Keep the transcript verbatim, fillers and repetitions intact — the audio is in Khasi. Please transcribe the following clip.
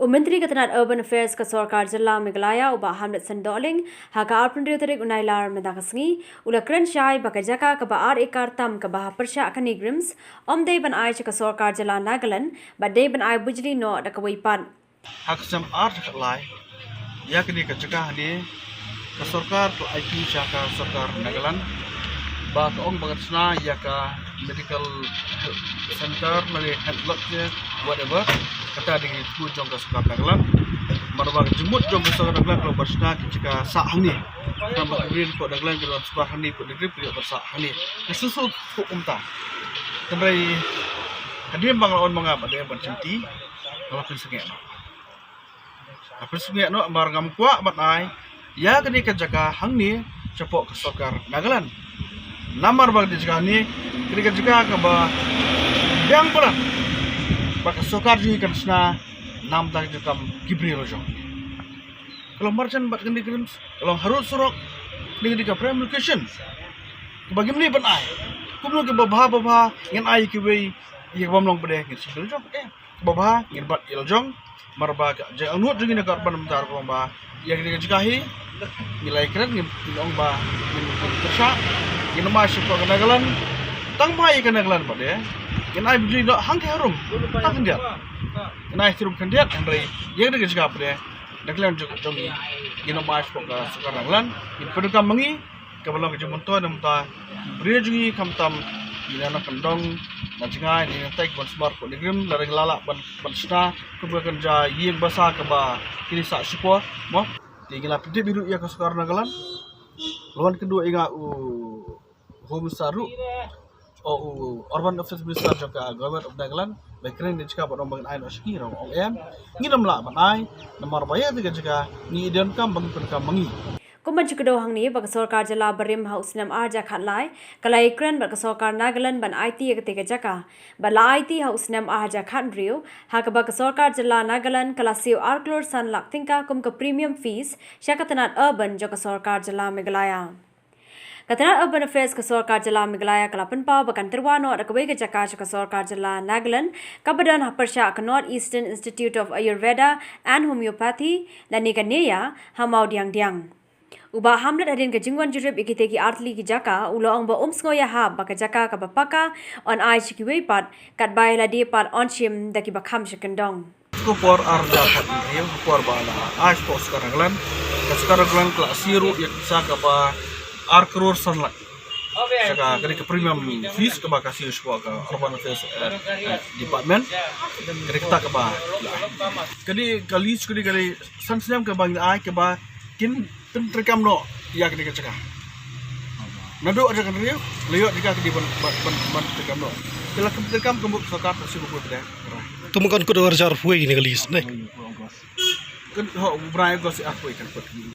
U Myntri ka tnat Urban Affairs ka Sorkar Jylla Meghalaya, u Bah Hamlet Saiñ Dohling, ha ka arphew hynriew tarik u Nailar mynta ka sngi, u la kren shai ba ka jaka kaba ar ekar tam kaba ha pyrshah ka NEIGRIHMS, ym dei ban ai sha ka Sorkar Jylla Nagaland, bad dei ban ai bujli noh da kawei pat. Ha ka snem ar hajar khatlai, ïa kane ka jaka hangne, ka sorkar ka la ai sha ka sorkar Nagaland, ba ka ong ba kan shna ïa ka medical center, lane health block ne, whatever, kata dei ka jingthmu jong ka sorkar Nagaland. Namar ba ka jingmut jong ka sorkar Nagaland ka long ban shna ki jaka sah hangne. Namar ba ki briew hapoh Nagaland ki don sah hangne, hapoh NEIGRIHMS ki don sah hangne. Ka shisha ka kumta. Hynrei hadien ba nga la ong ma nga ba dei ban shim ti, nga la pynsngewbha. Nga la pynsngewbha namar ngam kwah ban ai ïa kane ka jaka hangne shapoh ka sorkar Nagaland. Namar ba kane ka jaka hangne, kane ka jaka kaba biang palat ba ka sorkar jong ngi kan shna namar ka jingkam ki briew la jong. Ka long marjan bad ka NEIGRIHMS, ka long harud surok, kane ka dei ka prime location kaba ngim lah ban ai. Kumno kiba bha ba bha ngin ai kiwei ïa kaba ym long pat de, ngin shu la jong. Eh, kaba bha ngin bat ïa la jong. Namar ba ka jingangnud jong ngi na ka urban mynta ka long ba ïa kane ka jaka hi ngi la ïakren, ngi ong ba ngin, ngin pyrshah, ngin ym ai shapoh ka Nagaland. Tang ba ïa ka Nagaland pat de ngin ai bujli noh hangtei harum, tang khyndiat. Ngin ai harum khyndiat, hynrei ïa kane ka jaka pat de na ka liang jong, jong ngi, ngin ym ai shapoh ka sorkar Nagaland. Ngin pyndonkam ma ngi kaba long ka jingmyntoi namar ba ki briew jong ngi khamtam ki nongïalam kyndong na jngai ne nangta ki ban sumar hapoh NEIGRIHMS, lada ngi la lah ban, ban shna kumba kan jia ïing basa kaba kine sah shipor mo. Te ngi la pyntip ruh ïa ka sorkar Nagaland, la wan kynduh ïa nga u Home Minister ruh, o u Urban Affairs Minister jong ka Government of Nagaland, ba kren ïa kane ka jaka ba ong ba ngin ai noh sha ki, ruh ong em, ngin ym lah ban ai namar ba ïa kane ka jaka ngi donkam ba ngin pyndonkam ma ngi. Kum ban shu kdew hangne ba ka sorkar jylla barim ha u snem ar hajar khatlai ka la ïakren bad ka sorkar Nagaland ban aiti ïa kata ka jaka, bad la aiti ha u snem ar hajar khathynriew, ha kaba ka sorkar jylla Nagaland ka la siew ar klur san lak tyngka kum ka premium fees sha ka tnat urban jong ka sorkar jylla Meghalaya. Ka tnat Urban Affairs ka sorkar jylla Meghalaya ka la pynpaw ba kan tyrwa noh da kawei ka jaka sha ka sorkar jylla Nagaland kaba don ha pyrshah ka North Eastern Institute of Ayurveda and Homeopathy, lane ka NEAYA, ha Mawdiangdiang. U Bah Hamlet, hadien ka jingwan jurip ïa kitei ki artylli ki jaka, u la ong ba um sngew ïahap ba ka jaka kaba paka yn ai sha kiwei pat, katba ïa lade pat yn shim da kiba kham sha kyndong. Ka por ar hajar khathynriew, ka por ba la ai shapoh sorkar Nagaland, ka sorkar Nagaland ka la siew ruh ïa ka pisa kaba ar klur san lak sha ka, ka dei ka premium fees kaba ka siew shapoh ka Urban Affairs, eh, eh, Department. Ka dei kata kaba la ai. Ka dei ka lease, ka dei, ka dei san snem kaba ngi ai kaba kin pyntreikam noh ïa kane ka jaka. Naduh ar hajar khathynriew la ïoh jaka ka dei ban, ban, ban, ban treikam noh. Te la kin pyntreikam ka mut sorkar ka siew ka mut de. Te mynta kan kut ar hajar arphew ne ka lease ne. Kan ho u bnai August arphew kan kut.